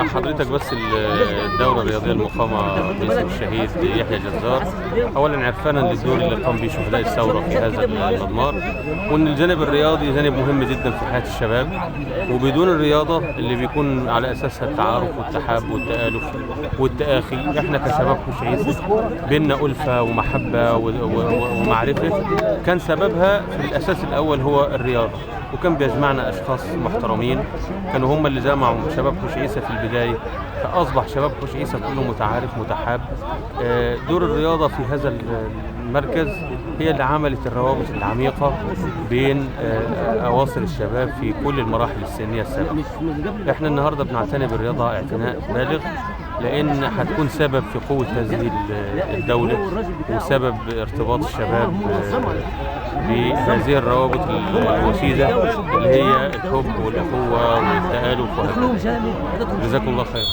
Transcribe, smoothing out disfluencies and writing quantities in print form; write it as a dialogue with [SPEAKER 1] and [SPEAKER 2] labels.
[SPEAKER 1] مع حضرتك بس الدورة الرياضية المقامة باسم الشهيد يحيى جزار، أولا عرفانا للدور اللي قام به شهداء الثورة في هذا المضمار، وأن الجانب الرياضي جانب مهم جدا في حياة الشباب، وبدون الرياضة اللي بيكون على أساسها التعارف والتحاب والتآلف والتآخي، احنا كشباب حوش عيسى بينا ألفة ومحبة ومعرفة كان سببها في الأساس الأول هو الرياضة، وكان بيجمعنا أشخاص محترمين كانوا هم اللي جمعوا شباب حوش عيسى في البداية، فأصبح شباب حوش عيسى كله متعارف متحاب. دور الرياضة في هذا المركز هي اللي عملت الروابط العميقة بين أواصر الشباب في كل المراحل السنية السابقة. احنا النهاردة بنعتني بالرياضة اعتناء بالغ، لأن هتكون سبب في قوة هذه الدولة وسبب ارتباط الشباب بهذه الروابط الوشيدة اللي هي الحب والأخوة والتآلف وهكذا. جزاكم الله خير.